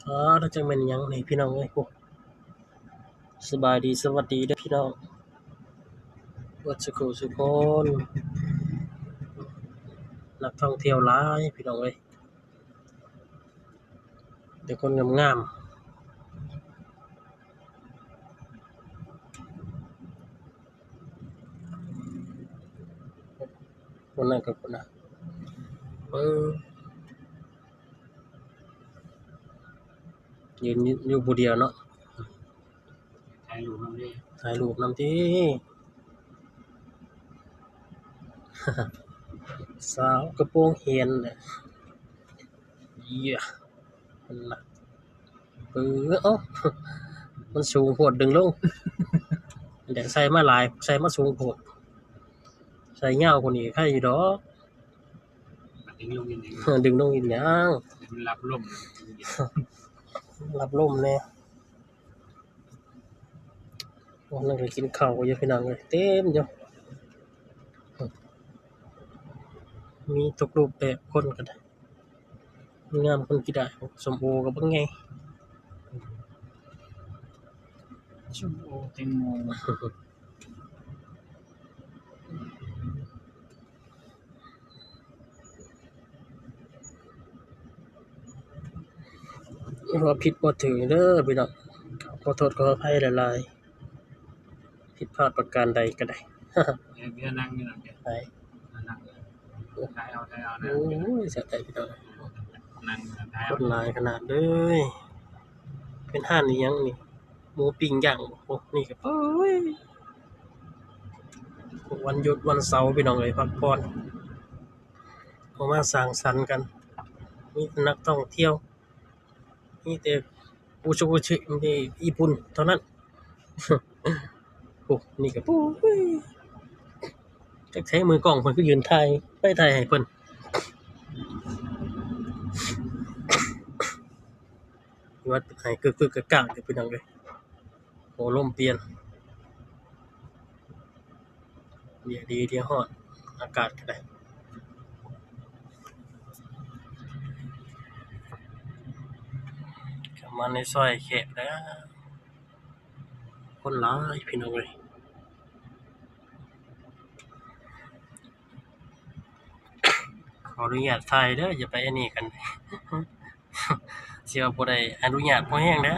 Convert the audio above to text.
ອ້າ ຈັກແມ່ນຫຍັງນີ້ພີ່ນ້ອງເອີຍ. ໂອ້ ສະບາຍດີ ສະຫວັດດີເດີພີ່ນ້ອງ ເບິດສຸຂູສຸຄົນ. ນັກທ່ອງທ່ຽວຫຼາຍພີ່ນ້ອງເອີຍ ແຕ່ຄົນງາມໆ. ຄົນນັ້ນກັບຄົນນັ້ນ ເອີ ຢືນຢູ່ຜູ້ດຽວເນາະ ຖ່າຍຮູບນຳເດ້ ຖ່າຍຮູບນຳຕິ. ສາວກະໂປງເຫັນ ເຢຍ ເອີ ເອົ້າ ມັນສູງໂພດ ດຶງລົງ ແຕ່ໃສ່ມາຫຼາຍ ໃສ່ມາສູງໂພດ ໃສ່ຍາວກວ່ານີ້ໄຄຢູ່ດອກ. ດຶງລົງອີ່ຫຍັງ ດຶງລົງອີ່ຫຍັງ ມັນຮັບລົມ ຮັບລົມແດ່. ໂອ້ ນັ່ງກິນເຂົ້າຢູ່ພີ່ນ້ອງເອີຍ ເຕັມຢູ່ ມີທຸກຮູບແບບ ຄົນກໍໄດ້ ງາມຄົນກິນໄດ້. ໂອ້ ສົ້ມໂອກໍບັກໃຫຍ່ ສົ້ມໂອ ແຕງໂມ. ເວົ້າຜິດບໍ່ຖືກເດີພີ່ນ້ອງ ຂໍໂທດຂໍອະໄພຫຼາຍໆ ຜິດພາດປະການໃດກໍໄດ້. ເອີ ເບຍນັ່ງຢູ່ນັ້ນເດ ໄປ ນັ່ງ ຖ່າຍເອົາ ຖ່າຍເອົາ ໂອ້ຍ ສະໃຈພີ່ນ້ອງ ນັ່ງ ຄົນຫຼາຍຂະໜາດເລີຍ. ເປັນຮ້ານອີ່ຫຍັງນີ້ ໝູປີ້ງຍ່າງ ໂອ້ ນີ້ກໍ ໂອ້ຍ ວັນຢຸດວັນເສົາພີ່ນ້ອງເອີຍ ພັກຜ່ອນ ອອກມາສັງສັນກັນ ມີແຕ່ນັກທ່ອງທ່ຽວ ມີແຕ່ອຸຊຸອຸຊິ ມີແຕ່ຍີ່ປຸ່ນເທົ່ານັ້ນ. ໂອ້ ນີ້ກໍ ໂອ້ຍ ຈັກໃສມືກ້ອງເພິ່ນຄືຢືນຖ່າຍ ໄປຖ່າຍໃຫ້ເພິ່ນ ວ່າໃຫ້ກຶກໆ ກາກໆ ຢູ່ ພີ່ນ້ອງເອີຍ. ໂອ້ ລົມປ່ຽນ ດຽວດີ ດຽວຮ້ອນ ອາກາດກໍໄດ້. ເຂົ້າມາໃນຊອຍແຄບແລ້ວ ຄົນຫຼາຍພີ່ນ້ອງເອີຍ. ຂໍອະນຸຍາດຖ່າຍເດີ ຢ່າໄປອັນນີ້ກັນ ຊິວ່າບໍ່ໄດ້ອະນຸຍາດພໍແຮງແລ້ວ.